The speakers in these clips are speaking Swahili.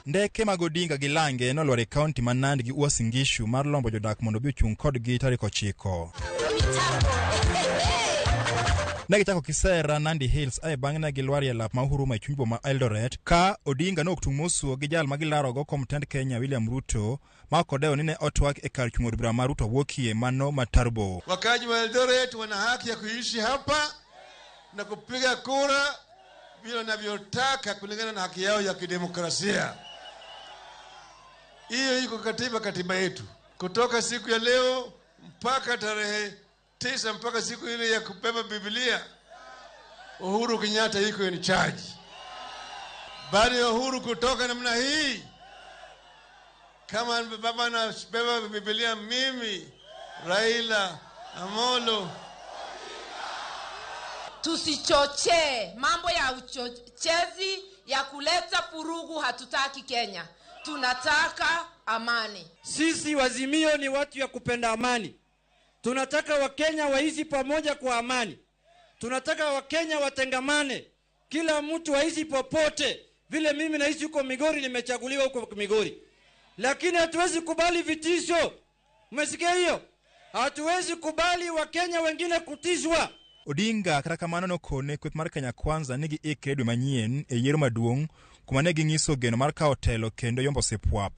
Ndeke mag Odinga gi Lange nolwar e kaunti ma Nandi gi Uasin Gishu mar lombo jodak mondo obi ochung' kodgi tarik 9. Ne gichako kisera Nandi Hills ae bang'e ne gilwar e lap ma Huruma e chuny boma Eldoret ka Odinga ne ok tung' mosuo gi jal ma gilarogo kom tend Kenya William Ruto ma ok odewo ni ne otwak e kar chung' od bura ma Ruto wuokie mano ma Turbo. Wakaji wa Eldoret wana haki ya kuishi hapa na kupiga kura vile wanavyotaka kulingana na haki yao ya kidemokrasia. Hiyo iko katiba yetu. Kutoka siku ya leo mpaka tarehe 9 mpaka siku ile ya kubeba Biblia, Uhuru Kenyatta yuko in charge. Baada ya Uhuru kutoka namna hii, kama baba anabeba Biblia, mimi Raila Amolo. Tusichochee mambo ya uchochezi ya kuleta furugu, hatutaki Kenya. Tunataka amani. Sisi Wazimio ni watu ya kupenda amani. Tunataka Wakenya waishi pamoja kwa amani. Tunataka Wakenya watengamane. Kila mtu aishi popote. Vile mimi naishi huko Migori, nimechaguliwa huko Migori. Lakini hatuwezi kubali vitisho. Umesikia hiyo? Hatuwezi kubali Wakenya wengine kutishwa. Odinga kata kamano nokone kweth mar Kenya Kwanza ni giikre dwe manyien e yiero maduong' kuma ne ging'iso geno mar kawo telo kendo yombo sipwap.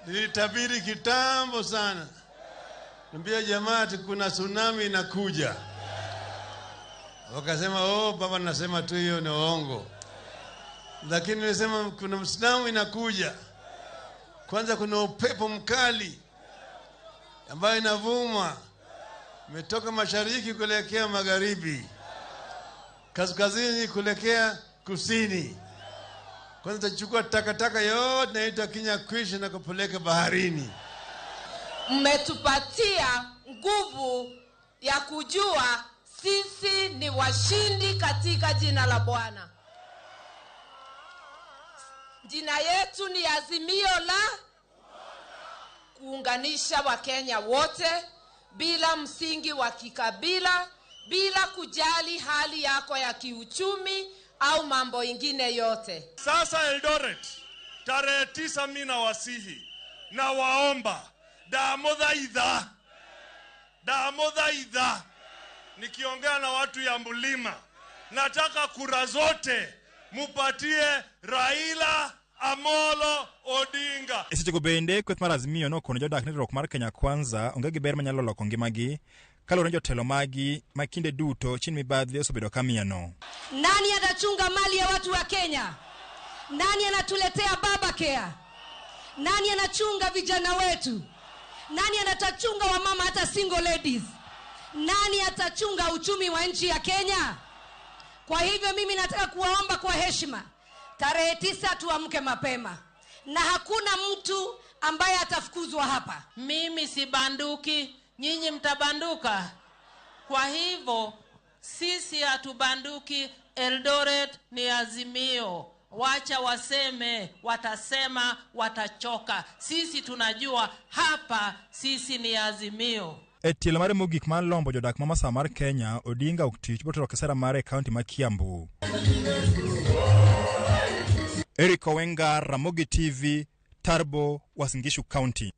Nilitabiri kitambo sana. Niambia jamaa ati kuna tsunami inakuja. Wakasema, oh, baba nasema tu hiyo ni uongo. Lakini nilisema kuna tsunami inakuja. Kwanza kuna upepo mkali ambayo inavuma. Imetoka mashariki kuelekea magharibi, kaskazini kuelekea kusini. Kwanza tutachukua takataka yote inaitwa Kenya Kwisha na kupeleka baharini. Mmetupatia nguvu ya kujua sisi ni washindi katika jina la Bwana. Jina yetu ni Azimio la kuunganisha Wakenya wote bila msingi wa kikabila, bila kujali hali yako ya kiuchumi au mambo ingine yote. Sasa Eldoret, tarehe 9 mimi nawasihi na waomba damodhaidha, damodhaidha. Nikiongea na watu ya mlima, nataka kura zote mupatie Raila Amolo Odinga. E sechego bende kweth mar Azimio nokono jodak ni riwruok mar Kenya Kwanza onge gi ber manyalo loko ngimagi kaluwore ni jotelo magi ma kinde duto chien mibadhi osebedo ka mieno. Nani atachunga mali ya watu wa Kenya? Nani anatuletea baba care? Nani anachunga vijana wetu? Nani anatachunga wamama hata single ladies? Nani atachunga uchumi wa nchi ya Kenya? Kwa hivyo mimi nataka kuwaomba kwa heshima, tarehe 9 tuamke mapema. Na hakuna mtu ambaye atafukuzwa hapa. Mimi sibanduki, nyinyi mtabanduka. Kwa hivyo sisi hatubanduki. Eldoret ni Azimio. Wacha waseme, watasema, watachoka. Sisi tunajua hapa sisi ni Azimio. E tielo mare mogik mar lombo jodak ma masawa mar Kenya, Odinga ok tich botero kisera mare e kaunti ma Kiambu. Eric Owenga, Ramogi TV, Turbo, Uasin Gishu County.